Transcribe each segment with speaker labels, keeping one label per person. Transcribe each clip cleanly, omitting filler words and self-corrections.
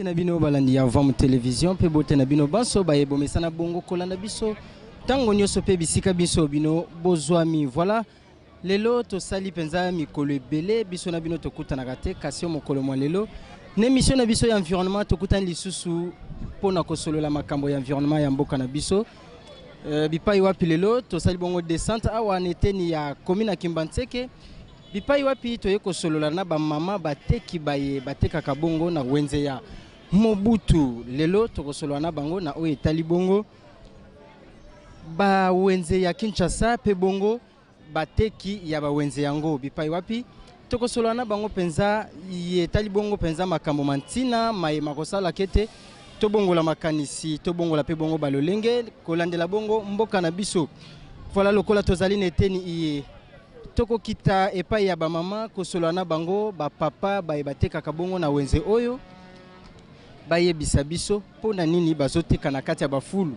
Speaker 1: na bino balandi ya Vam Television mpe bote na bino banso baye bomesana bongo kolanda biso ntango nyonso mpe bisika biso bino bozwami. Voilà, lelo tosali mpenza mikolo ebele biso na bino tokutanaka te, kasi yo mokolo mwa lelo na émission na biso ya environnement tokutani lisusu mpo na kosolola makambo ya environnement ya mboka na biso. Bipai wapi lelo tosali bongo descente awa na eteni ya commune ya Kimbanseke, bipai wapi toye kosolola na bamama bateki baye batekaka bongo na wenze ya Mobutu. Lelo tokosolola na bango na oyo etali bongo bawenze ya Kinshasa mpe bongo bateki ya bawenze yango, bipai wapi tokosolola na bango mpenza etali bongo mpenza makambo ma ntina maye makosalaka ete tobongola makanisi, tobongola mpe bongo balolenge kolandela bongo mboka na biso. Voilà, lokola tozali na eteni iye, tokokita epai ya bamama kosolola na bango, bapapa baye batekaka bongo na wenze oyo, bayebisa biso mpo na nini bazoteka na kati ya bafulu,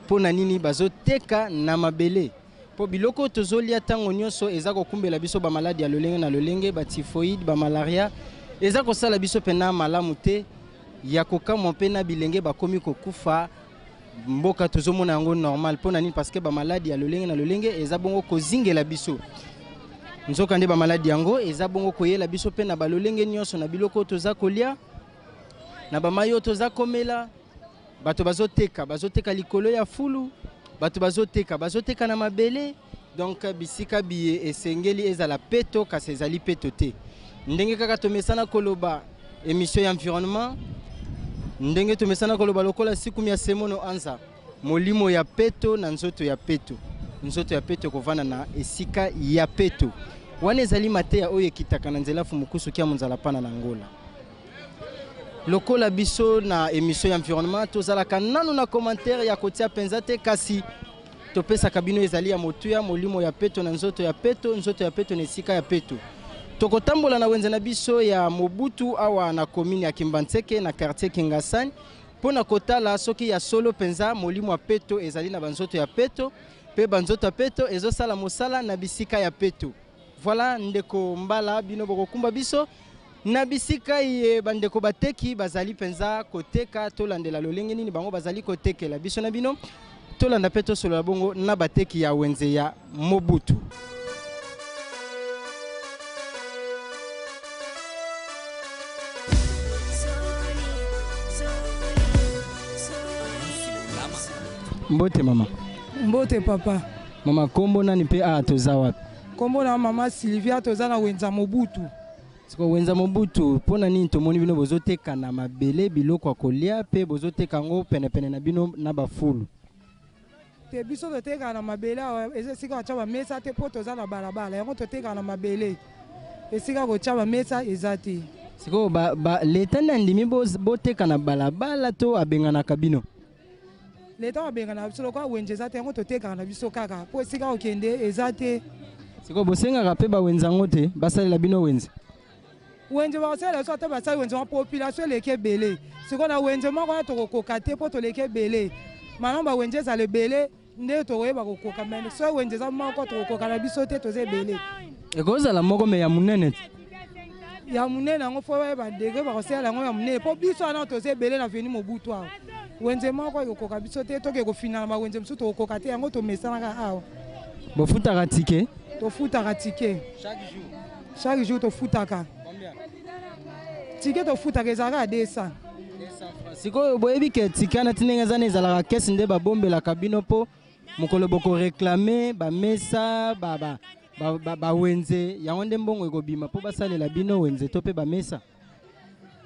Speaker 1: mpo na nini bazoteka na mabele, mpo biloko oyo tozolia ntango nyonso eza kokumbela biso bamaladi ya lolenge na lolenge, batyphoïde, bamalaria, eza kosala biso mpena malamu te. Ya kokamwa mpe na bilenge bakomi kokufa mboka, tozomona yango normal. Mpo na nini? Parce que bamaladi ya lolenge na lolenge eza bongo kozingela biso, nzoka nde bamaladi yango eza bongo koyela biso mpe na balolenge nyonso, na biloko oyo toza kolia, na bamai oyo toza komela. Bato bazoteka, bazoteka likolo ya fulu, bato bazoteka, bazoteka na mabele. Donc bisika biye esengeli ezala peto, kasi ezali peto te. Ndenge kaka tomesana koloba, émission ya environnement, ndenge tomesana koloba lokola sikumi ya semono anza, molimo ya peto na nzoto ya peto, nzoto ya peto ekovanda na esika ya peto. Wana ezali mateya oyo ekitaka na nzela fumukusu kia monzala pana na Ngola. Lokola biso na émission ya environnement tozalaka nanu na commentaire ya kotia mpenza te, kasi topesaka bino ezali ya motuya, molimo ya peto na nzoto ya peto, nzoto ya peto na esika ya peto. Tokotambola na wenze na biso ya Mobutu awa na commune ya Kimbanseke na quartier Kingasani mpo na kotala soki ya solo mpenza molimo ya peto ezali na banzoto ya peto mpe banzoto ya peto ezosala mosala na bisika ya peto. Voilà, ndeko Mbala, bino bokokumba biso na bisika ye bandeko bateki bazali mpenza koteka. Tolandela lolenge nini bango bazali kotekela biso na bino, tolanda mpe tosolola bongo na bateki ya wenze ya Mobutu. Mbote mama.
Speaker 2: Mbote papa.
Speaker 1: Mama, kombo nani mpe awa toza wapi?
Speaker 2: Kombo na mama Sylvia, toza na wenza Mobutu.
Speaker 1: Siko wenza Mobutu, mpo na nini tomoni bino bozoteka na mabele biloko ya kolia mpe bozoteka yango penepene na bino na bafulu?
Speaker 2: Te, biso totekaka na mabele awa, eza esika kotya bamesa te mpo toza na balabala, yango totekaka na mabele, esika kotya bamesa eza te.
Speaker 1: Sikoyo leta nde andimi boteka na balabala to abenganaka bino?
Speaker 2: Leta babengana biso, lokola wenze eza te, yango totekaka na biso kaka mpo esika kokende eza te.
Speaker 1: Sikoyo bosengaka mpe bawenze yango te basalela bino wenze?
Speaker 2: Wenze bakosalela biso, ata basali wenze wana, population eleki ebele. Sikoyo na wenze moko wana tokokoka te mpo toleki ebele. Malamu bawenze ezala ebele nde tokoyeba kokoka, mais soki wenze eza moko tokokoka na biso te, toza ebele.
Speaker 1: Ekozala moko mais ya monene te.
Speaker 2: Ya monene yango faut bayeba degré bakosalela yango ya monene, mpo biso wana toza ebele na avenue Mobutu awa, wenze moko ekokoka biso te, toke kofina na bawenze mosusu tokokoka te, yango tomesanaka awa.
Speaker 1: Bofutaka ticket?
Speaker 2: Tofutaka ticket chaque jour, tofutaka ticket, tofutaka ezalaka ya 200.
Speaker 1: Sikoyo boyebi ke ticket wana ti ndenge eza na ezalaka kese nde babombelaka bino mpo mokolo bokoréclamer bamesa, bawenze yango, nde mbongo ekobima mpo basalela bino wenze to mpe bamesa.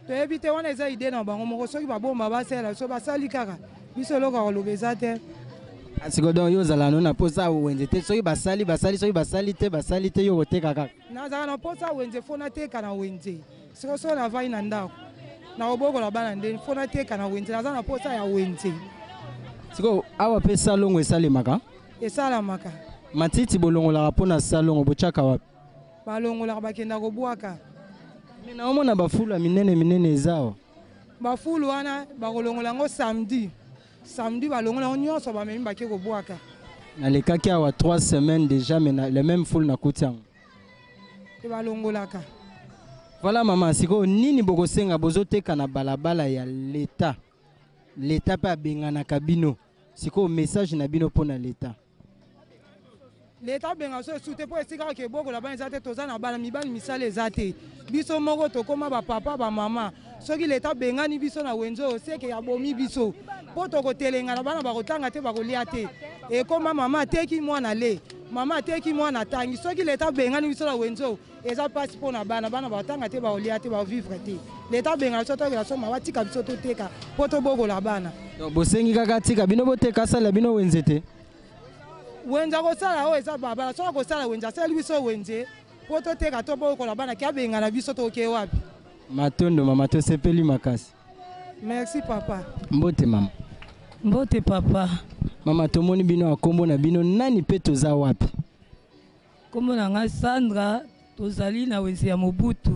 Speaker 2: Toyebi te, wana eza idée na bango moko. Soki babomba basalela biso, basali kaka biso, eloko ya koloba eza te.
Speaker 1: Sikoyo donc yo ozala no na mposa wenze te? Soki basali, basali, soki basali te, basali te, yo koteka kaka?
Speaker 2: Nazala na mposa wenze, faut nateka na wenze. Sikoyo soki navandi na ndako, nakobokola bana ndeni? Faut nateka na wenze, naza na mposa ya wenze.
Speaker 1: Sikoyo awa mpe salongo esalemaka?
Speaker 2: Esalamaka.
Speaker 1: Matiti bolongolaka mpo na salongo, botyaka wapi?
Speaker 2: Balongolaka, bakenda kobwaka.
Speaker 1: Mais naomona bafulu ya minene minene eza awa.
Speaker 2: Bafulu wana bakolongola yango samedi. Samedi balongola yango nyonso, bamemi, bake kobwaka.
Speaker 1: Nalekaki awa 3 semaines déjà, mais na, le même fulu nakuti yango.
Speaker 2: Te, balongolaka.
Speaker 1: Voilà mama, sikoyo nini bokosenga? Bozoteka na balabala ya leta, leta mpe abenganaka bino. Sikoyo message na bino mpo na leta?
Speaker 2: Leta abenga biso esu te, mpo esika kaka ebokola bana eza te. Toza na bana mibali, misala eza te. Biso moko tokóma bapapa, bamama. Soki leta abengani biso na wenze oyo, seke abomi biso, mpo tokotelengana, bana bakotanga te, bakolia te. Ekóma mama ateki mwana le, mama ateki mwana atangi. Soki leta abengani biso na wenze oyo, eza mpasi mpo na bana. Bana bakotanga te, bakolia te, bakovivre te. Leta abengana biso, tokela so mawa, tika biso toteka mpo tobokola bana.
Speaker 1: Donc bosengi kaka tika bino boteka, asalela bino wenze te?
Speaker 2: Wenze akosala oyo eza balabala. Soki akosala wenze, asali biso wenze mpo toteka, tobokola bana. Ke abengana biso, toke wapi?
Speaker 1: Matondo mama, tosepeli makasi.
Speaker 2: Merci papa.
Speaker 1: Mbote mama.
Speaker 3: Mbote papa.
Speaker 1: Mama, tomoni bino ya, nkombo na bino nani mpe toza wapi?
Speaker 3: Nkombo na ngai Sandra, tozali na wenze ya Mobutu.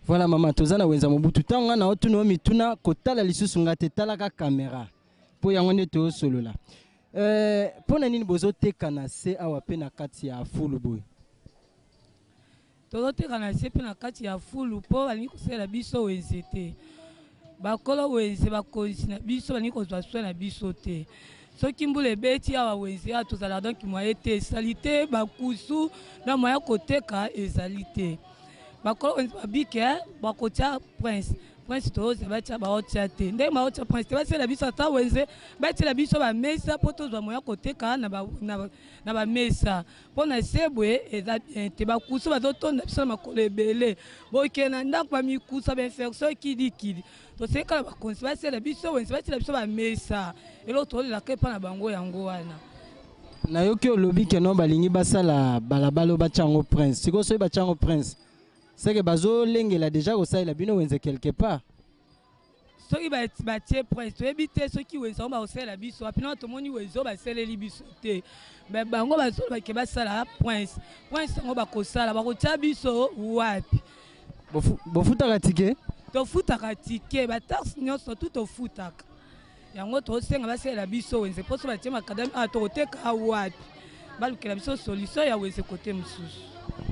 Speaker 1: Voilà mama, toza na wenze ya Mobutu. Ntango ngai na otuna o mituna, kotala lisusu ngai te, talaka kamera mpo yango nde toosolola. Mpo na nini bozoteka na se awa mpe na kati ya fulu boye?
Speaker 3: Tozoteka na se mpe na kati ya fulu mpo balingi kosalela biso wenze te. Bakolo wenze, bakonzi na biso balingi kozwa soin na biso te. Soki mbula ebeti awa, wenze awa tozalaka donc moyen te, esali te, bakusu na moyen koteka ezali te. Bakolo wenze babike bakotia prince. Prince toyoza batia, baotia te. Ndenge baotia prince te, basalela biso ata wenze, batiela biso bamesa mpo tozwa moyen koteka na bamesa, mpo na se boye eza bien te. Bakusu bazotonda biso na makolo ebele, bokende na ndako bamikusa, bainfection kilikili. Tosengeli kala bakonzi basalela biso wenze, batiela biso bamesa. Eloko tolelaka epa na bango yango wana.
Speaker 1: Nayoki olobi ke no balingi basala balabala oyo, batya yango prince. Sikoyo soki batya yango prince, seke bazolengela déjà kosalela bino wenze quelque part.
Speaker 3: Soki batie prince, toyebi te soki wenze yango bakosalela biso wapi. Na tomoni wenze oyo basaleli biso te, me bango bazoloba ke basala prince. Prince yango bakosala, bakotia biso wapi?
Speaker 1: Bofutaka ticket?
Speaker 3: Tofutaka ticket, bataxe nyonso tu tofutaka yango. Tosenga basalela biso wenze, mpo so batie macadam awa, tokoteka wapi? Balukela biso solution ya wenze kote mosusu.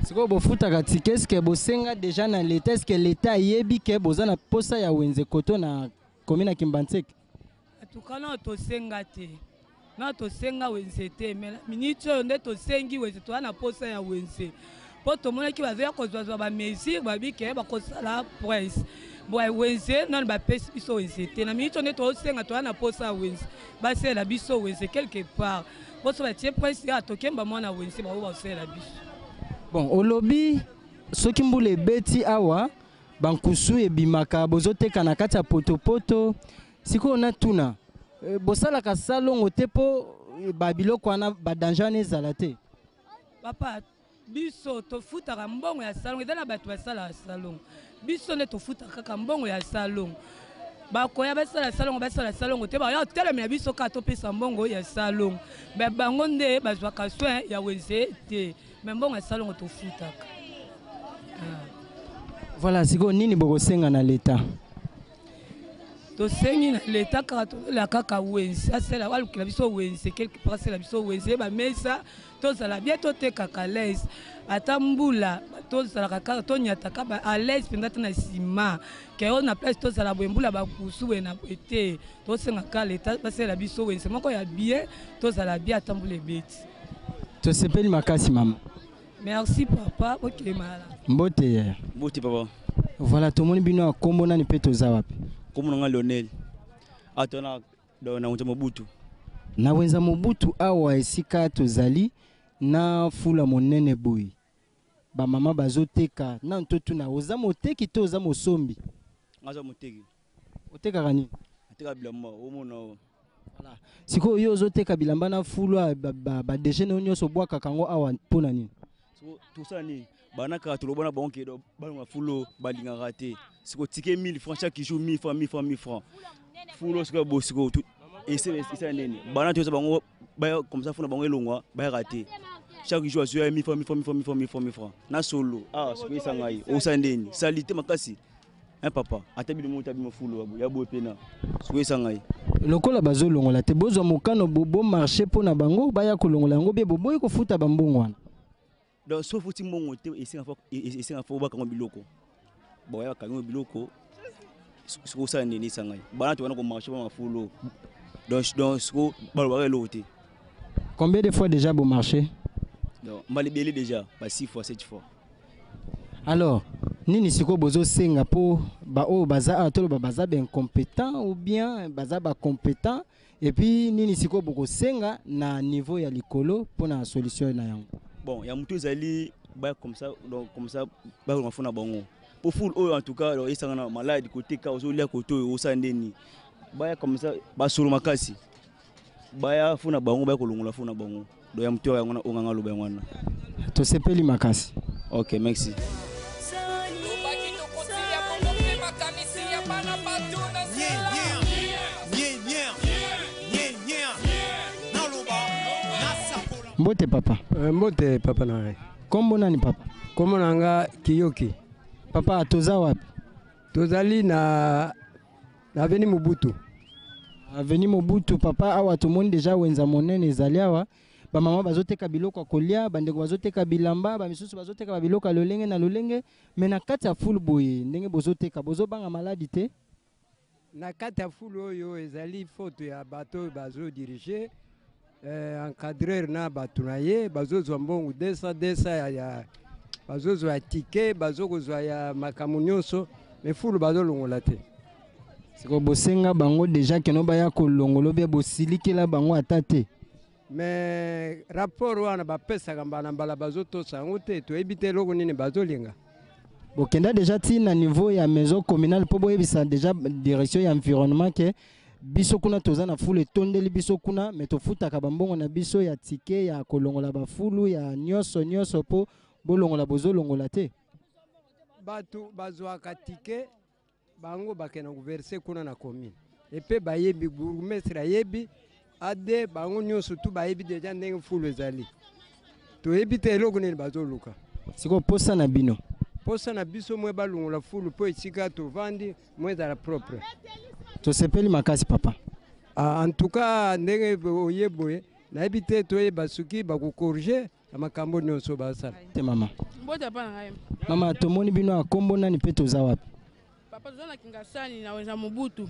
Speaker 1: Sikoyo bofutaka ticket, est-ce bosenga déjà na leta? Est-ce leta ayebi ke boza na posa ya wenze koto na commune ya Kimbanseke?
Speaker 3: Atuka nao tosenga te, nao tosenga wenze te, mais na miniti oyo nde tosengi wenze. Toza na posa ya wenze mpo tomonaki bazoya kozwazwa bamesure, babike bakosala prince boye. Wenze nano bapesi biso wenze te. Na miniti oyo nde tosenga, toza na posa ya wenze, basalela biso wenze quelque part, mpo so batie prince ya tokemba mwana wenze bango bakosalela biso.
Speaker 1: Bon, olobi soki mbula ebeti awa, bankusu ebimaka, bozoteka na kati ya potopoto. Sikoyo natuna, bosalaka salongo te mpo babiloko wana, badanger wana ezala te?
Speaker 3: Papa, biso tofutaka mbongo ya salongo. Eza na bato basalaka salongo, biso nde tofutaka kaka mbongo ya salongo. Bakoya basala salongo, basala salongo te, baya otelemela biso kaka topesa mbongo ya salongo. Me bango nde bazwaka soin ya wenze te, me mbongo ya salongo tofutaka. Ah.
Speaker 1: Voilà, sikoyo nini bokosenga na leta?
Speaker 3: Tosengi na leta kaka, tolela kaka wenze, asala, alukela biso wenze quelque part, asala biso wenze, bamesa, tozala bien, totekaka à l'aise. Ata mbula, tozalaka kaka, tonyataka à l'aise mpenza te na nsima ke oyo na place tozala boye, mbula, bakusu boye na boye te. Tosenga kaka leta basalela biso wenze moko ya bien, tozala bien ata mbula ebeti.
Speaker 1: Tosepeli makasi mama.
Speaker 3: Merci papa, okemala.
Speaker 1: Mbote ye.
Speaker 4: Mbote papa.
Speaker 1: Voilà, tomoni bino ya, nkombo nani mpe toza wapi?
Speaker 4: Kombo na nga Lionel, ato na wenze Mobutu.
Speaker 1: Na wenza Mobutu awa, esika tozali na fula monene boye, bamama bazoteka. Nanu totuna, oza moteki to oza mosombi?
Speaker 4: Nga aza moteki.
Speaker 1: Otekaka nini?
Speaker 4: Ateka bilamba omona o.
Speaker 1: Voilà. Sikoyo yo ozoteka bilamba na fulu, badéchets na yo nyonso obwakaka yango awa, mpo na nini?
Speaker 4: Siko tosala nini? Bana kaka toloba na bango ke balonga fulo, balingaka te. Siko ticket 1000 francs chaque jour, 1000 francs, 1000 francs, 1000 francs. Fulo sikoyo bo siko esala nini? Bana toza bango baya comme ça, funa bango elongwa, bayaka te. Chaque jour azoya 1000 francs, 1000 francs, 1000 francs, 1000 francs, 1000 francs, 1000 francs na solo. Ah, sikoyo esa ngai osala ndeni? Sali te makasi un papa, ata bino moko bino fulu ya boye pena, sikoyo esa ngai.
Speaker 1: Lokola bazolongola te, bozwa mokano, bomarcher mpo na bango baya kolongola yango bie boboyi kofuta bambongo wana.
Speaker 4: Donc so futi mbongo te, esenga fo bakango biloko. Baoya bakangi biloko siko osala nini esanga bana tobanda komarche ba mafulu donc siko balobaka eloko te.
Speaker 1: Combien de fois déjà bo marché?
Speaker 4: Donc mbala ebele déjà, ba 6 fois, 7 fois.
Speaker 1: Alors nini sikoyo bozosenga mpo baoyo baza awa, toloba baza baincompétent ou bien baza bacompétent? Et puis nini sikoyo bokosenga na niveau ya likolo mpona solution na yango?
Speaker 4: Bon, ya motu ezali baya comme ça, donc comme ça bakolonga fo na bango po fulu oyo en tout cas esanga na malade koteka ozolia kote oyo osala ndeni baya comme ça basolo makasi baya fo na bango baya kolongola fo na bango. Donc ya motu yango wana onganga aloba yango wana.
Speaker 1: Tosepeli makasi.
Speaker 4: Ok, merci.
Speaker 1: Mbote papa.
Speaker 5: Mbote papa na ngai.
Speaker 1: Kombo nani papa?
Speaker 5: Kombo na nga Kiyoki.
Speaker 1: Papa, toza wapi?
Speaker 5: Tozali na avenue Mobutu.
Speaker 1: Avenue Mobutu papa, awa tomoni deja wenza monene ezali awa. Bamama bazoteka biloko ya kolia, bandeko bazoteka bilamba, bamisusu bazoteka babiloko ya lolenge na lolenge. Me na kati ya fulu boye, ndenge bozoteka, bozobanga maladi te?
Speaker 5: Na kati ya fulu oyo ezali faute ya bato oyo bazodirige, encadreur na bato na ye bazozwa mbongo 200 200 ya bazozwa ya ticket, bazokozwa ya makambo nyonso, me fulu bazolongola te.
Speaker 1: Sikoyo bosenga bango deja keno baya kolongola bia bosilikela bango ata te?
Speaker 5: Me rapport wana bapesaka mbala na mbala, bazotosa yango te. Toyebi te eloko nini bazolinga.
Speaker 1: Bokenda deja ti na niveau ya maison communale mpo boyebisa deja direction ya environnement ke biso kuna toza na fulu etondeli biso kuna, me tofutaka bambongo na biso ya ticket ya kolongola bafulu ya nyonso nyonso mpo bolongola, bozolongola te?
Speaker 5: Bato bazwaka ticket, bango bakenda koverse kuna na commune epe bayebi, bourgmestre ayebi, ade bango nyonso tu bayebi deja ndenge fulu ezali. Toyebi te eloko nini bazoluka.
Speaker 1: Sikoyo posa na bino?
Speaker 5: Posa na biso mwe balongola fulu mpo esika tovandi mwe ezala propre.
Speaker 1: Tosepeli makasi papa.
Speaker 5: Ah, en tout cas ndenge oye boye nayebi te, toyeba soki bakokorige na makambo nyonso basala.
Speaker 1: Te mama.
Speaker 6: Mbote papa na ngai.
Speaker 1: Mama, tomoni bino ya kombo nani mpe toza wapi?
Speaker 6: Papa, toza na Kingasani na wenza Mobutu.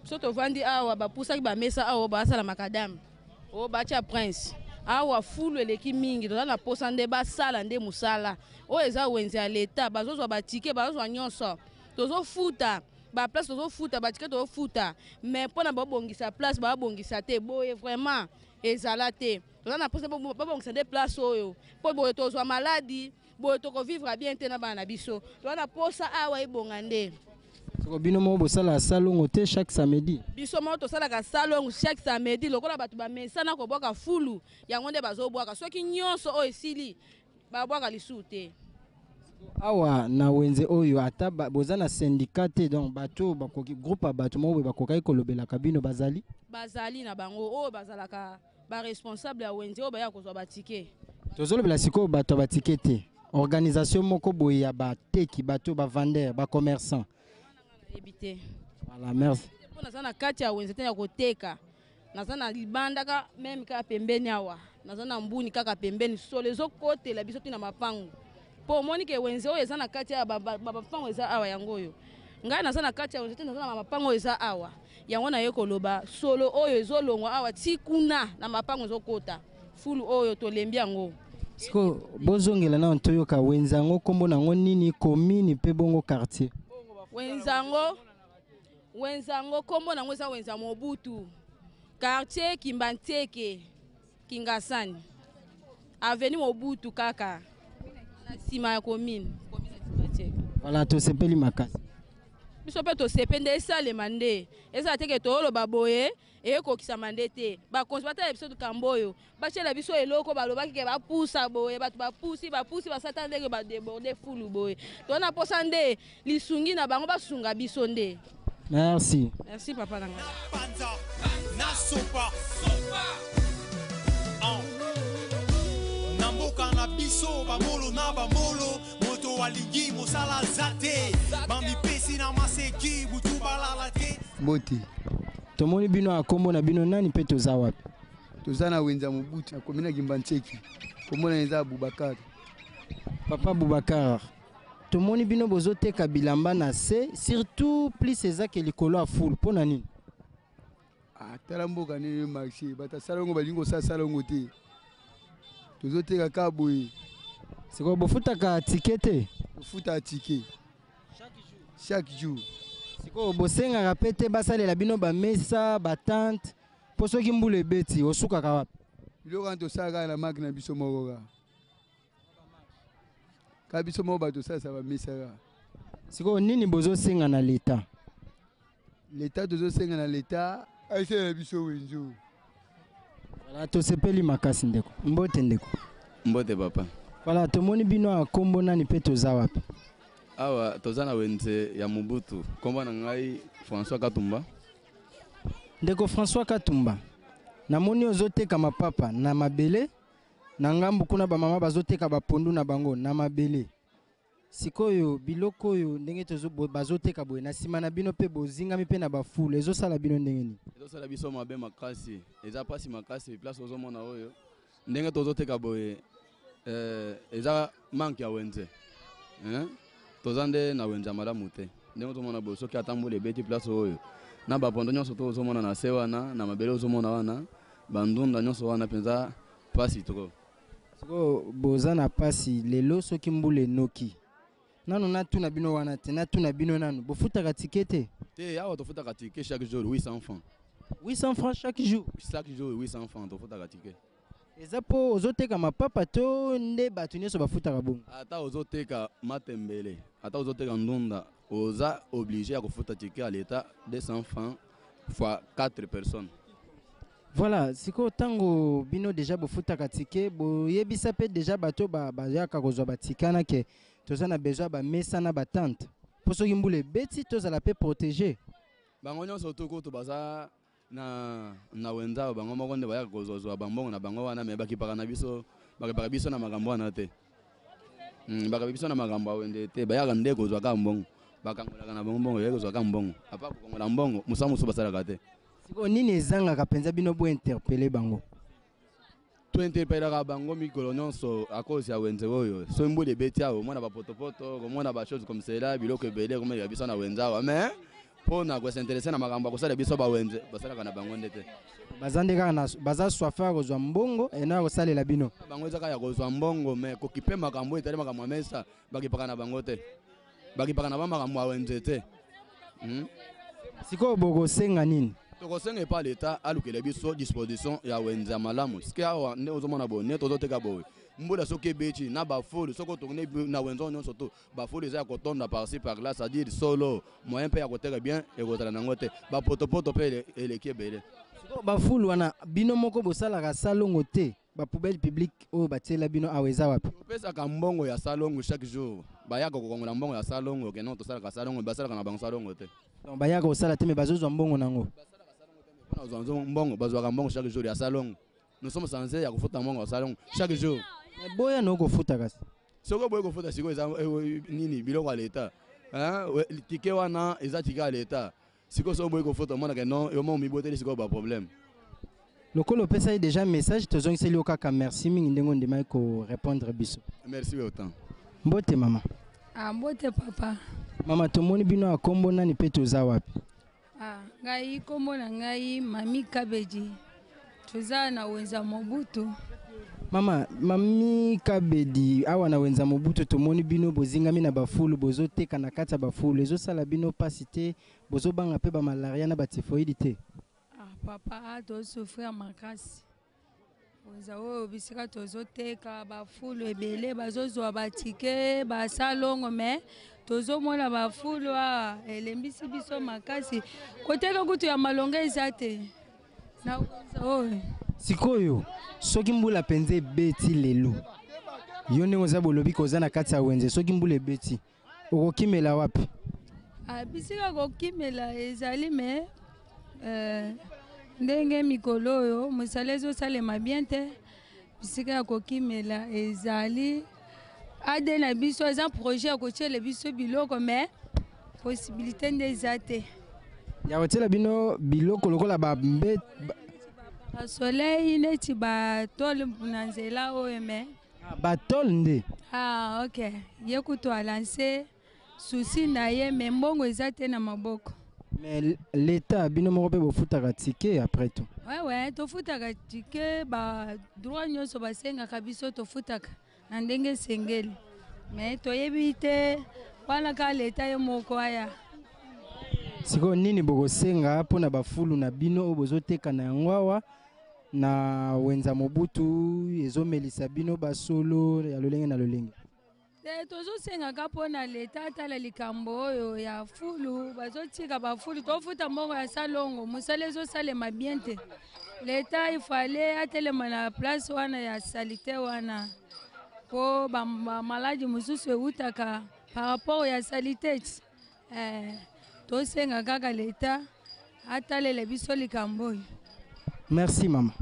Speaker 6: So tovandi awa, bapusaki bamesa awa, basala makadame oyo batya prince awa. Fulu eleki mingi, toza na posa nde basala nde mosala oyo. Eza wenze ya leta, bazozwa batike, bazozwa nyonso, tozofuta baplace, tozofuta batike, tozofuta, mais mpona babongisa place babongisa te. Boye vraiment ezala te. Toza na mposa babongisa nde place oyo, mpo boye tozwa maladi, boye tokovivre bien te na bana na biso. Toza na posa awa ebonga nde.
Speaker 1: Soko bino moko bosala salongo te chaque samedi?
Speaker 6: Biso moko tosalaka salongo chaque samedi. Lokola bato bamesana kobwaka fulu, yango nde bazobwaka. Soki nyonso oyo esili, babwaka lisusu te.
Speaker 1: Awa na wenze oyo ata boza na syndicat te? Donc bato oyo bakoki, groupe ya bato moko boye bakokaki kolobelaka bino, bazali?
Speaker 6: Bazali na bango oyo bazalaka baresponsable ya wenze oyo baya kozwa batike.
Speaker 1: Tozolobela sikoyo bato ya batike te, organisation moko boye ya bateki, bato bavendeur, bacommerçant.
Speaker 6: Nayebi te.
Speaker 1: Voilà, merci.
Speaker 6: Mpo naza na kati ya wenze te ya koteka, naza na libanda ka meme kaka pembeni awa, naza na mbuni kaka pembeni. Solo ezokotela biso ntina mapango, mpo omoni ke wenze oyo eza na kati ya mapango eza awa. Yango oyo ngai naza na kati ya wenze te, naza na mapango oyo eza awa. Yango naye koloba, solo oyo ezolongwa awa ti kuna na mapango ezokota, fulu oyo tolembi yango.
Speaker 1: Sikoyo bozongela nano toyoka wenze yango, nkombo nango nini, commune mpe bongo quartier?
Speaker 6: Wenze yango, wenze yango nkombo nango eza wenze ya Mobutu, quartier Kimbantieke, Kingasani, avenue Mobutu, kaka na nsima ya commune ya Kimbantieke.
Speaker 1: Voilà, tosepeli makasi.
Speaker 6: Biso mpe tosepe nde esalema nde ezala teke tooloba boye ekokisama nde te. Bakonzi batala biso likambo oyo, batiela biso eloko. Balobaki ke bapusa boye, bato bapusi, bapusi, basata ndenge badeborde fulu boye. Toza na posa nde lisungi na bango, basunga biso nde.
Speaker 1: Merci.
Speaker 6: Merci papa na ngai.
Speaker 7: Panza na sopa na mboka na biso, bamolo na bamolo, moto alingi mosala aza te, bamipesi na maseki, butu balala te.
Speaker 8: Mbote.
Speaker 1: Tomoni bino ya nkombo na bino nani mpe toza wapi?
Speaker 8: Toza na wenza Mobutu, na commune ya Kimbanseke. Kombo na eza Abubakar.
Speaker 1: Papa Abubakar. Tomoni bino bozoteka bilamba na se, surtout plus eza ke likolo ya fulu, mpo na nini?
Speaker 8: Ah, tala mboka nini marché, bato ya salongo balingi kosala salongo te, tozoteka kaka boye.
Speaker 1: Sikoyo bofutaka tike te?
Speaker 8: Tofutaka tike chaque jour.
Speaker 1: Sikoyo bosengaka mpe te basalela bino bamesa, batente, mpo soki mbula ebeti osukaka wapi?
Speaker 8: Biloko wana tosala kaka na marke na biso moko, kaka kaka biso moko bato tosalisa bamesa kaka.
Speaker 1: Sikoyo nini bozosenga na leta?
Speaker 8: Leta, tozosenga na leta asalela biso wenze oyo.
Speaker 1: Voilà, tosepeli makasi ndeko. Mbote ndeko.
Speaker 9: Mbote papa.
Speaker 1: Voilà, tomoni bino awa, kombo nani mpe toza wapi?
Speaker 9: Awa toza na wenze ya Mobutu. Kombo na ngai François Katumba.
Speaker 1: Ndeko François Katumba, namoni ozoteka mapapa na mabele, na ngambu kuna bamama bazoteka bapondu na bango na mabele. Sikoyo biloko oyo ndenge tozo bazoteka boye na nsima na bino mpe bozingami mpe na bafulu, ezosala bino ndenge nini?
Speaker 9: Ezosala biso mabe makasi, eza mpasi makasi. Place ozomona oyo ndenge tozoteka boye, eza manque ya wenze, hein? Toza nde na wenze ya malamu te. Ndenge ozomona boye, soki ata mbula ebeti place oyo, na bapondo nyonso to ozomona na se wana, na mabele ozomona wana, bandunda nyonso wana, mpenza mpasi trop.
Speaker 1: Sikoyo boza na pasi lelo soki mbula enoki. Nanu natuna bino wana te, natuna bino nanu, bofutaka tike te?
Speaker 9: Te, awa tofutaka tike chaque jour 800 francs.
Speaker 1: 800 francs chaque jour?
Speaker 9: Chaque jour 800 francs tofutaka tike.
Speaker 1: Eza mpo ozoteka mapapa to nde bato nyonso bafutaka bongo?
Speaker 9: Ata ozoteka matembele, ata ozoteka ndunda, oza obligé ya kofuta tike ya leta 200 francs fois 4 personnes.
Speaker 1: Voilà, sikoyo ntango bino deja bofutaka tike, boyebisa mpe deja bato bayaka kozwa batike wana ke toza na besoin ya bamesa na batente, mpo soki mbula ebeti tozala mpe protégé?
Speaker 9: Bango nyonso tu kutu baza na wenze awa, bango moko nde bayaka kozwazwa bambongo na bango wana, me bakipaka na biso, bakipaka biso na makambo wana te. Bakipaka biso na makambo ya wenze te. Bayaka nde kozwa kaka mbongo, bakangolaka na bango mbongo, bayaka kozwa kaka mbongo. Apa kokangola mbongo, mosala mosusu basalaka te.
Speaker 1: Sikoyo nini ezangaka mpenza bino bointerpeller bango?
Speaker 9: Tointerpelaka bango mikolo nyonso à cause ya wenze oyo. Soki mbula ebeti awa, omona bapotopoto, komona bachose comme cela, biloko ebele komeleka biso na wenze awa, mais mpo na kosinteresse na makambo ya kosala biso bawenze, basalaka na bango nde te.
Speaker 1: Baza nde kaka na baza soif ya kozwa mbongo ena ya kosalela bino.
Speaker 9: Bango eza kaka ya kozwa mbongo, mais kokipe makambo oyo etali makambo ya mesa, bakipaka na bango te, bakipaka na ba makambo ya wenze te.
Speaker 1: Sikoyo bokosenga nini?
Speaker 9: Tokosenga epa leta alukela biso disposition ya wenze ya malamu. Sike awa nde ozomona boye, nde tozoteka boye, mbula soki ebeti na bafulu, soki otourne na wenze oyo nyonso to bafulu eza ya kotonda par-ci par là, c'est-à-dire solo moyen mpe ya koteka bien ekozala nango te. Bapotopoto mpe eleki ebele.
Speaker 1: Sikoyo bafulu wana, bino moko bosalaka salongo te? Bapoubelle publique oyo batiela bino awa eza wapi?
Speaker 9: Topesaka mbongo ya salongo chaque jour, bayaka kokongola mbongo ya salongo ke non, tosalaka salongo. Basalaka na bango salongo te.
Speaker 1: Donc bayaka kosala te, me bazozwa mbongo nango?
Speaker 9: Mpona kozwa mbongo, bazwaka mbongo chaque jour ya salongo. Nous sommes censés ya kofuta mbongo ya salongo chaque jour.
Speaker 1: Me boya no kofuta kasi.
Speaker 9: Soki oboyi kofuta, sikoyo eza nini? Biloko ya leta, tike wana eza tike ya leta. Sikoyo soki oboyi kofuta, omonaka non, yo mo omiboteli sikoyo baproblème.
Speaker 1: Lokola opesaki déjà message, tozongiseli yo kaka merci mingi ndenge ondimaki korépondre biso.
Speaker 9: Merci autant.
Speaker 1: Mbote mama.
Speaker 10: Ah, mbote papa.
Speaker 1: Mama, tomoni bino ya kombo nani mpe toza wapi?
Speaker 10: Ah, ngai kombo na ngai Mami Kabedi. Toza na wenza Mobutu.
Speaker 1: Mama Mami Kabedi, awa na wenza Mobutu tomoni bino bozingami na bafulu, bozoteka na kati ya bafulu. Ezosala bino mpasi te? Bozobanga mpe bamalaria na batyphoïde te?
Speaker 10: Ah, papa, ah, tozosouffrir makasi. Wenza oyo bisika tozoteka, bafulu ebele, bazozwa batike basalongo, me tozomona bafulu awa elembisi biso makasi. Koteka kutu ya malonga eza te na wenza oyo.
Speaker 1: Sikoyo soki mbula mpenza ebeti lelo, yo ndenge oza bolobi koza na kati ya wenze, soki mbula ebeti okokimela wapi?
Speaker 10: Ah, bisika kokimela ezali, me ndenge mikolo oyo mosala ezosalema bien te, bisika ya kokimela ezali. Ade na biso eza projet ya kotiela biso biloko, me possibilité nde eza te.
Speaker 1: Ya kotiela bino biloko lokola bambe
Speaker 10: basoleil, neti batole na nzela oyo, me
Speaker 1: Ah, batole nde.
Speaker 10: Ah, ok. Ye kutu alance souci na ye mais mbongo eza te na maboko.
Speaker 1: Mais l'État bino moko mpe bofutaka ticket après tout.
Speaker 10: Ouais, ouais, tofutaka ticket, ba droit nyonso basengaka biso tofutaka na ndenge esengeli. Mais toyebi te wana kaka leta ye moko aya.
Speaker 1: Sikoyo nini bokosenga mpo na bafulu na bino oyo bozoteka na yango awa na wenza Mobutu ezomelisa bino basolo ya lolenge na lolenge?
Speaker 10: Te, tozosengaka mpo na leta atala likambo oyo ya fulu, bazotika bafulu, tofuta mbongo ya salongo, mosala ezosalema bien te. Leta ifale atelema na place wana ya salite wana mpo bamaladi mosusu ewutaka par rapport ya salite. Eh, tosenga kaka leta atalela biso likambo oyo.
Speaker 1: Merci mama.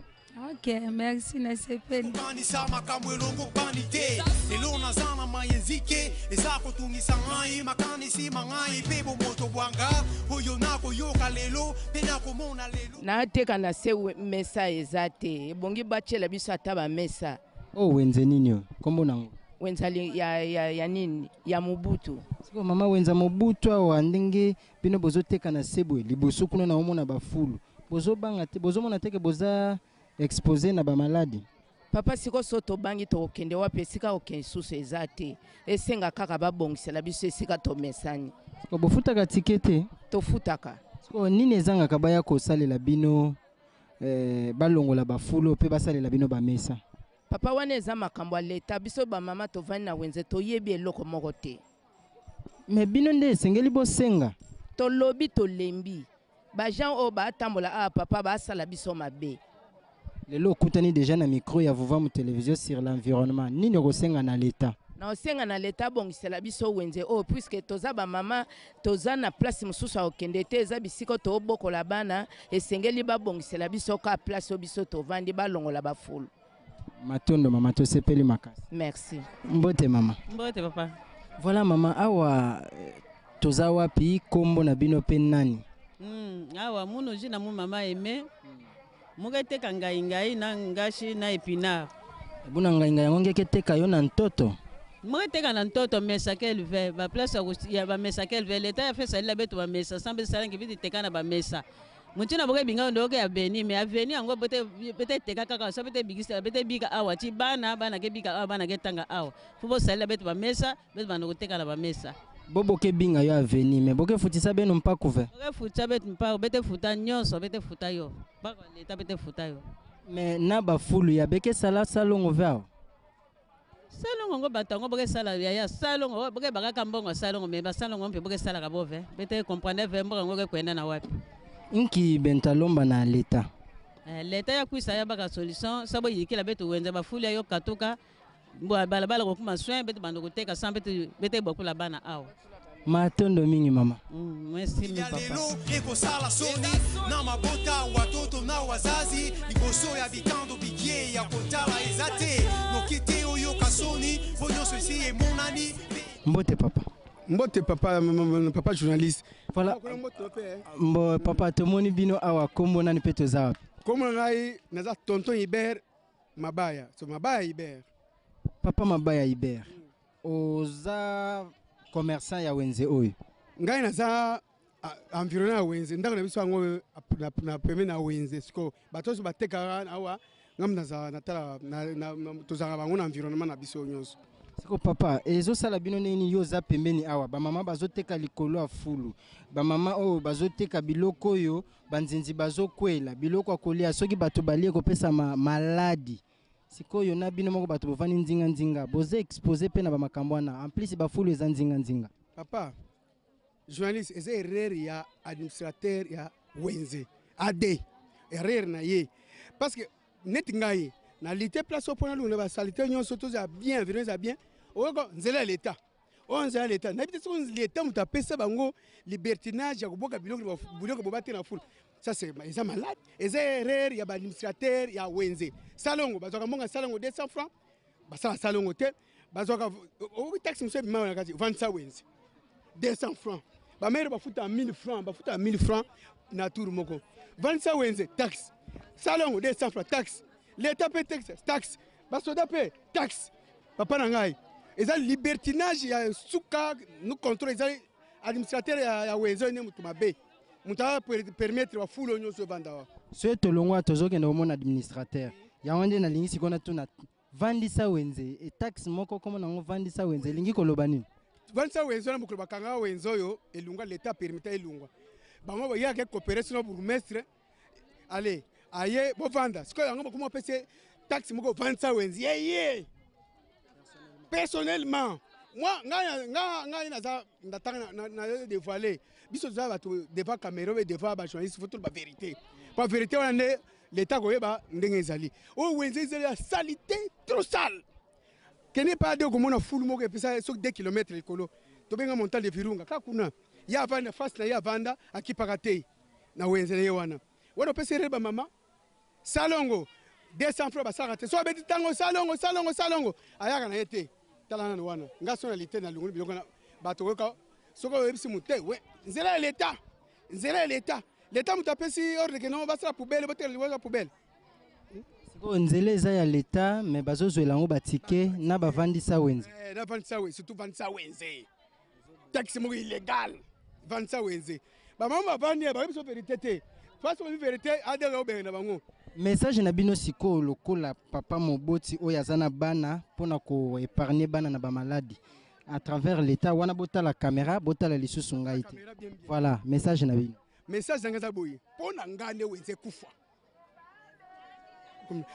Speaker 10: Ok, merci, nasepeli.
Speaker 7: Kanisa makambo elongo bani te lelo naza na maye nzike eza kotungisa ngai makanisi ma ngai mpe bomoto bwanga oyo nakoyoka lelo mpe nakomona lelo.
Speaker 11: Nateka na se mesa eza te, ebongi batiela biso ata bamesa.
Speaker 1: Oyo wenze nini oyo? Kombo nango?
Speaker 11: Wenza ya, ya, ya nini? Ya Mobutu.
Speaker 1: Sikoyo mama, wenza Mobutu awa ndenge bino bozoteka na se boye, liboso kuna na omona bafulu, bozobanga te? Bozomona te ke boza expose na bamaladi?
Speaker 11: Papa, sikoyo so tobangi tokokende wapi? Esika kokende lisusu eza te, esenga kaka babongisela biso esika tomesani.
Speaker 1: Sikoyo bofutaka ticket te?
Speaker 11: Tofutaka.
Speaker 1: Sikoyo nini ezangaka baya kosalela bino, balongola bafulu mpe basalela bino bamesa?
Speaker 11: Papa, wana eza makambo ya leta, biso bamama tovandi na wenze toyebi eloko moko te.
Speaker 1: Mais bino nde esengeli bosenga.
Speaker 11: Tolobi tolembi, baagent oyo batambola awa papa basala biso mabe.
Speaker 1: Lelo okutani déjà na micro ya Vuvamu Télévision sur l'environnement, nini okosenga na leta?
Speaker 11: Na osenga na leta abongisela biso wenze oyo, puisque toza bamama, toza na place mosusu ya kokende te, eza bisika tobokola bana, esengeli babongisela biso ka place oyo biso tovandi, balongola bafulu.
Speaker 1: Matondo mama, tosepeli makasi.
Speaker 11: Merci.
Speaker 1: Mbote mama.
Speaker 12: Mbote papa.
Speaker 1: Voilà mama, awa toza wapi, kombo na bino mpe nani?
Speaker 12: Awa munu ji na mu mama aime muketeka ngai ngai na ngashi na épinard.
Speaker 1: Buna ngai ngai yango ngeke teka yo na ntoto?
Speaker 12: Muketeka na ntoto mesa kelve ba place ya ba mesa kelve leta ya fesa lila betu ba mesa sambe salangi biti teka na ba mesa. Mutina boke binga ndoke ya beni me aveni yango bote bete teka kaka so bete bigisa bete bika awa ti bana bana ke bika awa bana ke tanga awa fubo salila betu ba mesa betu bana koteka na ba mesa.
Speaker 1: Bobo ke binga yo aveni me boke futisa beno mpaku ve.
Speaker 12: Boke futisa betu mpaku bete futa nyonso bete futa yo. Mpako leta bete futa yo.
Speaker 1: Me na bafulu ya beke sala salongo ve awa.
Speaker 12: Salongo ngo bato yango boke sala ya ya salongo boke bakaka mbongo salongo me basalongo mpe boke salaka bove bete comprendre ve mboka ngo ke kwenda na wapi.
Speaker 1: Nki bentalomba na leta.
Speaker 12: Leta ya kwisa ya baka solution sabo yikila betu wenza bafuli yo katuka mbo balabala kokuma soin betu bando koteka sans betu bete bokula bana awa.
Speaker 1: Matondo mingi mama.
Speaker 12: Merci mi papa.
Speaker 7: Lelo ekosala soni na mabota watoto na wazazi liboso ya bitando bikie ya kotala eza te noki te oyoka soni po nyonso esi emonani.
Speaker 1: Mbote papa.
Speaker 8: Mbote papa, papa journaliste.
Speaker 1: Voilà. Mbo papa tomoni bino awa kombo nani pe toza wapi?
Speaker 8: Kombo na ngai naza tonton Hubert Mabaya. So Mabaya Hubert.
Speaker 1: Papa Mabaya Hubert. Oza commerçant ya wenze oyo?
Speaker 8: Ngai naza environnement ya wenze, ndako na biso yango na peme na wenze. Siko bato nyonso batekaka awa, ngai nazala natala tozalaka bango na environnement na biso nyonso.
Speaker 1: Siko papa, ezosala bino nini yo oza pembeni awa? Bamama bazoteka likolo ya fulu, bamama oyo bazoteka biloko oyo banzinzi bazokwela, biloko ya kolia soki bato balie kopesa maladi. Sikoyo na bino moko bato bovandi nzinga nzinga, boza expose pe na ba makambo wana, en plus ba fulu eza nzinga nzinga.
Speaker 8: Papa journaliste, eza erreur ya administrateur ya wenze AD, erreur na ye parce que neti ngai na lite place oyo mpona luna ba salite nyonso toza bien, environnement eza bien, oyoka nzela ya l'etat. Oyo nzela ya l'etat, nayebi te soki l'etat moto apesa bango libertinage ya koboka biloko, biloko bobate na fulu. Ça c'est eza malade, eza erreur ya ba administrateur ya wenze. Salongo bazwaka mbongo ya salongo 200 francs, basala salongo te, bazwaka okoki taxe mosusu ebima na kati, vandisa wenze 200 francs. Ba maire bafuta 1000 francs, bafuta 1000 francs na tour moko. Vandisa wenze taxe. Salongo 200 francs taxe. L'État paie taxe, taxe. Basoda paie taxe. Papa na ngai, eza libertinage ya suka nous contrôle, eza administrateur ya wenze oyo nde moto mabe, moto a permettre bafulu oyo nyonso evanda wa.
Speaker 1: Soki tolongwa, tozokende komona administrateur yango nde nalingi sikoyo natuna: vandisa wenze e taxe moko kombo nango vandisa wenze elingi koloba nini?
Speaker 8: Vandisa wenze wana, mokolo bakanga wenze oyo elungwa, leta permita elungwa, bango bayaka coopérer sino bourgmestre ale aye bovanda. Sikoyo yango bakoma opesa taxe moko vandisa wenze yeye personnellement. Moi, ngai naza ndatanga na dévoiler. Biso toza bato devant caméra oyo, devant bajournaliste, faut toloba vérité. Po vérité wana nde leta koyeba ndenge ezali. Oyo wenze ezali ya salité, trop sale. Kende pa de komona fulu moko epesa soki 2 km likolo, tobenga montagne de Virunga. Kaka kuna ye avanda, face na ye avanda, akipaka te na wenze na ye wana. Wana opesi erreur. Bamama salongo 200 francs basalaka te. So abeti ntango salongo, salongo, salongo, ayaka na ye te. Tala nano wana, nga so na lite na longoli biloko na bato koyoka. Soki oyebisi motu te, we nzela ya leta, nzela ya leta, leta moto apesi ordre ke no basala poubelle, boteka liboso ya poubelle.
Speaker 1: Sikoyo nzela eza ya leta, me bazozwela yango batike na bavandisa wenze.
Speaker 8: Eh, na vandisa wenze, surtout vandisa wenze, taxe moko illégal vandisa wenze. Bamama bavandi, bayebi biso vérité te. Place oyebi vérité, adeka obenge na bango.
Speaker 1: Message na bino sikoyo lokola papa moboti oyo aza na bana, mpona koépargner bana na bamaladi à travers l'état wana. Botala caméra, botala lisusu ngai te. Voilà message na bino.
Speaker 8: Message nanga eza boye: mpo na ngai nde wenze ekufa.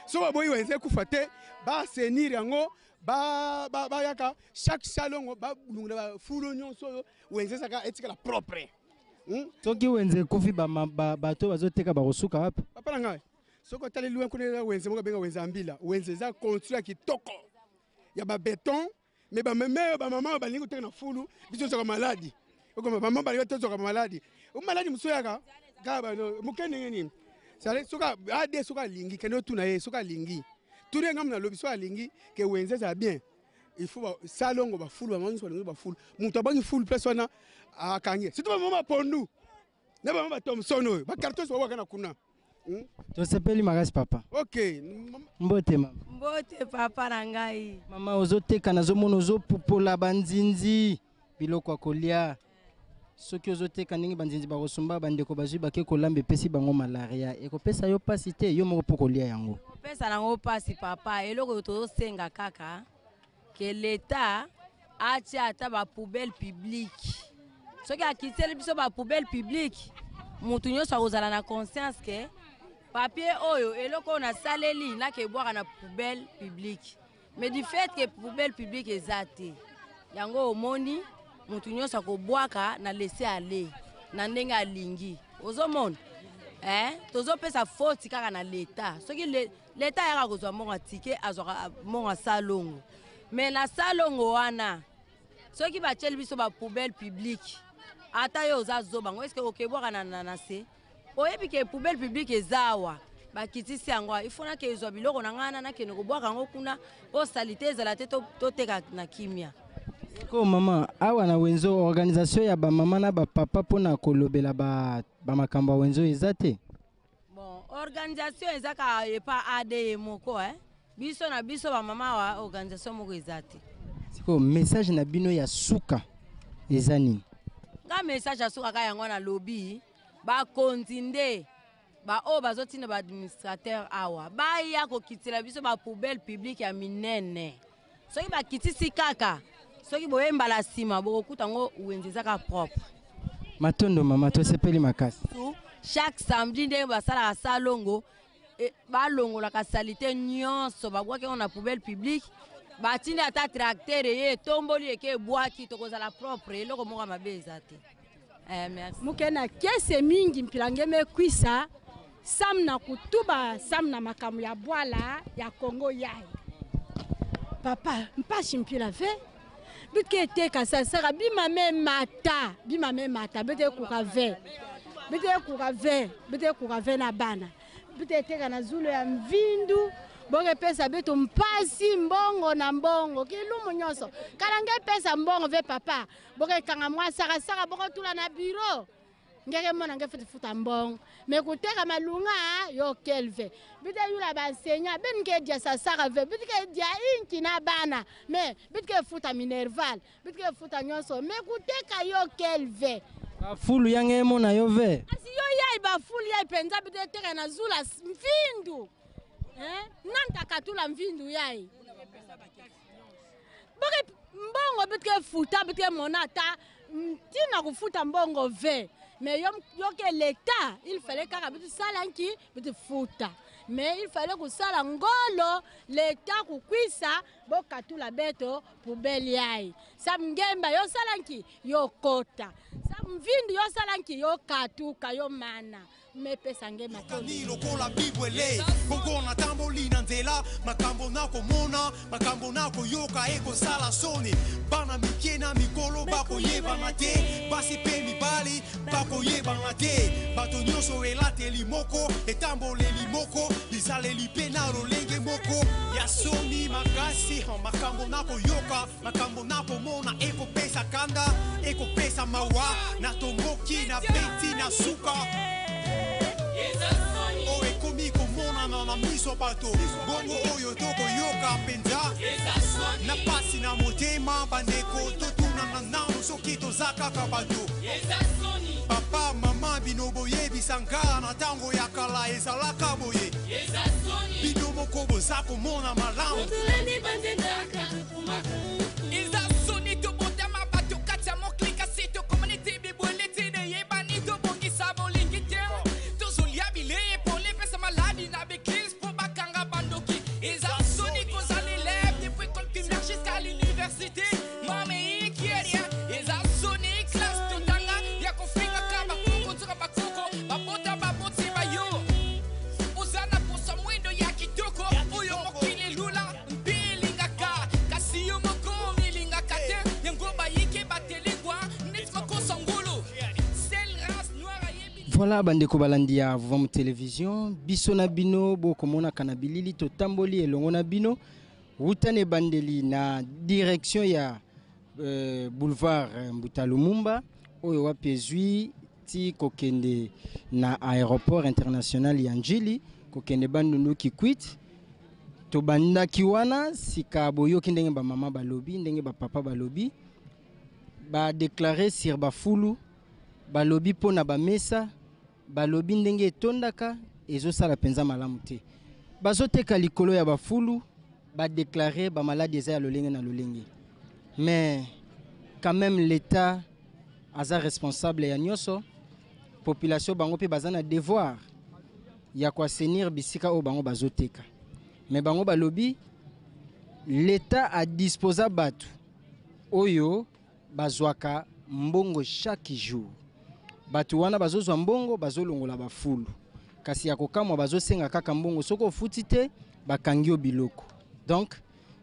Speaker 8: So baboyi wenze ekufa te, baassainir yango, bayaka chaque salongo, balungola bafulu nyonso oyo, wenze ezaka etikala propre.
Speaker 1: Soki wenze ekufi, bato bazoteka bakosuka wapi?
Speaker 8: Papa na ngai, soki otali loin kuna, eza wenze moko abenga wenze ya mbila. Wenze eza construit ya kitoko ya babeton, me bameme oyo, bamama oyo balingi koteka na fulu, biso tozwaka maladi. Okoma bamama balingi tozwaka maladi, maladi mosusu yaka kaka moke. Ndenge nini? Soki ade, soki alingi, kende otuna ye. Soki alingi, tuna ye. Ngambo nalobi, soki alingi ke wenze ezala bien, il faut salongo bafulu, bamama nyonso balingi bafulu. Moto abangi fulu, place wana akangi, surtout bamama bapondu na bamama bathomson oyo bacarton babwaka na kuna.
Speaker 1: Tosepeli makasi, papa.
Speaker 8: Ok.
Speaker 1: Mbote, mama.
Speaker 13: Mbote, papa na ngai.
Speaker 1: Mama, ozoteka, nazomona ozopupola banzinzi, biloko ya kolia. Soki ozoteka ndenge banzinzi bakosumba, bandeko bazwi, bake kolamba, epesi bango malaria, ekopesa yo mpasi te, yo moko mpo kolia yango?
Speaker 13: Kopesa nango mpasi, papa. Eloko oyo tozosenga kaka ke leta atia ata bapoubelle publique. Soki akitiseli biso bapoubelle publique, mutu nyonso akozala na conscience ke papier oyo, eloko oyo nasaleli, nake ebwaka na poubelle publique. Mais du fait ke poubelle publique eza te, yango omoni mutu nyonso akobwaka na laisser aller na ndenge alingi. Ozomona, eh? Tozopesa faute kaka na leta. Soki leta ayaka kozwa mbongo ya ticket, azwaka mbongo ya salongo, mais na salongo wana, soki batieli biso bapoubelle publique, ata yo oza zobango, est-ce okebwaka na se? Oyebi ke poubelle publique eza awa, bakitisi yango, ifo nake ezwa biloko na ngai wana, nakende kobwaka yango kuna mpo saleté ezala te, toteka na kimia.
Speaker 1: Sikoyo mama, awa na wenze, organisation ya bamama na bapapa mpona kolobela bamakambo ya wenze oyo eza te?
Speaker 13: Bon, organisation eza kaka epa ade moko, eh? Biso na biso bamama awa, organisation moko eza te.
Speaker 1: Sikoyo message na bino ya suka eza nini?
Speaker 13: Nga message ya suka kaka yango nalobi: bakonzi nde baoyo bazotinda baadministrateur awa, baya kokitela biso bapoubelle publique ya minene. Soki bakitisi kaka, soki boye mbala nsima, bokokuta yango wenze eza kaka propre.
Speaker 1: Matondo, mama, tosepeli makasi.
Speaker 13: Chaque samedi, ndenge basalaka salongo, balongolaka saleté nyonso, babwaki yango na poubelle publique, batindi ata tracteur ye etomboli, eke ebwaki, tokozala propre, eloko moko ya mabe eza te. Eh, merci.
Speaker 14: Muke na kese mingi mpila ngeme kwisa sam na kutuba sam na makambo ya bwala ya Kongo yai papa mpasi mpila ve bitike eteka sasaka bima me mata, bima me mata, bete ekuka ve, bete ekuka ve, bete ekuka ve na bana, bete eteka na zulu ya mvindu, bokepesa beto mpasi mbongo na mbongo kilumu nyonso kala nge epesa mbongo ve papa, bokekanga mwa sakasaka, bokotula na biro. Ngeke mona nge futi futa mbongo. Me kuteka malunga yo kelve. Bite yula ba enseignant ben ke dia sasaka ve bite ke dia inki na bana me bite ke futa minerval bite ke futa nyonso me kuteka yo kelve.
Speaker 1: Bafulu yange emona yo ve.
Speaker 14: Asi yo yai bafulu yai penza bite teka na zula mvindu. Eh? Nanta katula mvindu yai. Boke mbongo bite ke futa bite ke mona ata ntina kufuta mbongo ve. Mais yo, yo ke l'État, il fallait kaka bitu sala nki bitu futa. Mais il fallait kusala ngolo l'État kukwisa bokatula beto poubelle yai. Sam ngemba yo sala nki yo kota. Sam mvindu yo sala nki yo katuka yo mana. Mepesa nge
Speaker 7: matoni lokola bibwele bongo natamboli na nzela makambo nakomona makambo nakoyoka ekosala soni bana mike na mikolo bakoyebana te basi mpe mibali bakoyebana te bato nyonso elateli moko etamboleli moko bizaleli mpe na lolenge moko ya soni makasi makambo nakoyoka makambo nakomona ekopesa kanda ekopesa mawa natomboki na beti na suka oyo ekomi komonana na miso bato bongo oyo tokoyoka mpenza na pasi na motema bandeko totunana nano soki toza kaka bato papa mama bino boyebisa nga na ntango ya kala ezalaka boye bino moko boza komona malamu.
Speaker 15: Eza soni tobotama bato kati ya mokili kasi tokomani te bibwele te neyebani tobongisa bolingi te tozolia bilei epole epesa maladi na beklise mpo bakanga bandoki. Eza soni kozala élève depuis école primaire jusqu'à l'université mameikiaria. Eza soni classe totanga ya kofingaka bakoko nzoka bakoko babota baboti bayo oza na posa mwindo ya kitoko oyo mokili elula mpe elingaka kasi yo moko omilingaka te yango bayike batelengwa neti makosa ngulu sel race noire ayebi.
Speaker 1: Voilà bandeko balandi ya Vuvamu Television, biso na bino bokomonaka na bilili totamboli elongo na bino wuta na ebandeli na direction ya boulevard Mbuta Lumumba oyo wapi ezwi ti kokende na aéroport international ya Njili kokende Bandundu Kikwit. Tobandaki wana sika boyoki ndenge ba mama balobi ndenge ba papa balobi ba déclarer sur bafulu balobi mpona bamesa balobi ndenge etondaka ezosala mpenza malamu te bazoteka likolo ya bafulu badeklare bamaladi eza ya lolenge na lolenge mais quand même l'État aza responsable ya nyonso population bango mpe baza na devoir ya koassainir bisika oyo bango bazoteka mais bango balobi l'État adisposa bato oyo bazwaka mbongo chaque jour bato wana bazozwa mbongo bazolongola bafulu kasi ya kokamwa bazosenga kaka mbongo soki ofuti te bakangi yo biloko donc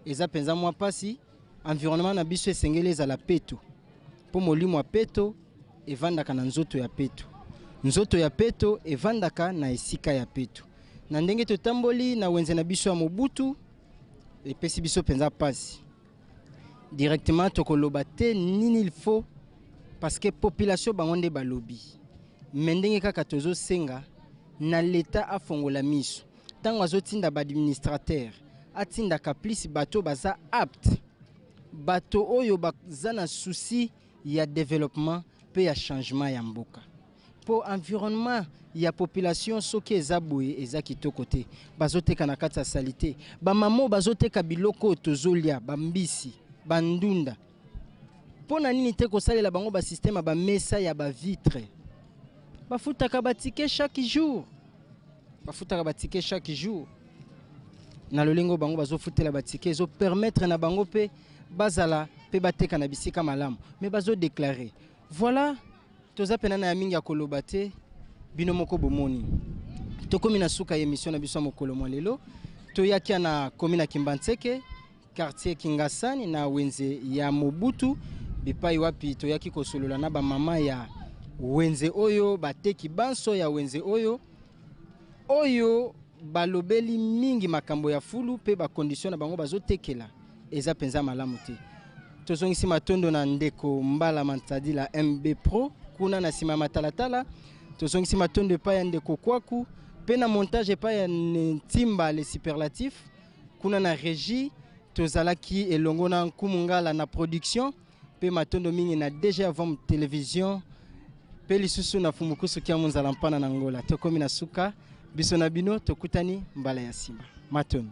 Speaker 1: eza mpenza mwa mpasi environnement na biso esengeli ezala peto mpo molimo ya peto evandaka na nzoto ya peto nzoto ya peto evandaka na esika ya peto na ndenge totamboli na wenze na biso ya Mobutu epesi biso mpenza mpasi directement tokoloba te nini il faut parce que population bango nde balobi me ndenge kaka tozosenga na l'État afongola miso ntango azotinda baadministrateur atindaka plus bato baza apte bato oyo baza na souci ya développement mpe ya changement ya mboka mpo environnement ya population soki eza boye eza kitoko te bazoteka na kati ya salite bamama bazoteka biloko oyo tozolia bambisi bandunda mpo na nini te kosalela bango basystème ya bamesa ya bavitre bafutaka batike chaque jour bafutaka batike chaque jour na lolenge oyo bango bazofutela batike ezopermettre na bango mpe bazala mpe bateka na bisika malamu mais bazodeklare voilà toza pena na ya mingi ya koloba te bino moko bomoni tokomi na suka ya émission na biso ya mokolo mwa lelo toyaki na komi na Kimbanseke quartier Kingasani na wenze ya Mobutu bipai wapi toyaki kosolola na bamama ya wenze oyo bateki banso ya wenze oyo oyo balobeli mingi makambo ya fulu mpe bakondition na bango bazotekela eza mpenza malamu te tozongisi matondo na ndeko Mbala Mantadila MB Pro. kuna na nsima ya matalatala. Tozongisi matondo epai ya ndeko Kwaku mpe na montage epai ya Ntimba le superlatif. Kuna na régie tozalaki elongo na Nkumu Ngala na production mpe matondo mingi na DG Avom Television mpe lisusu na Fumukusu Kia Munzala Mpana na Ngola. Tokomi na suka, biso na bino tokutani mbala ya nsima. Matondo.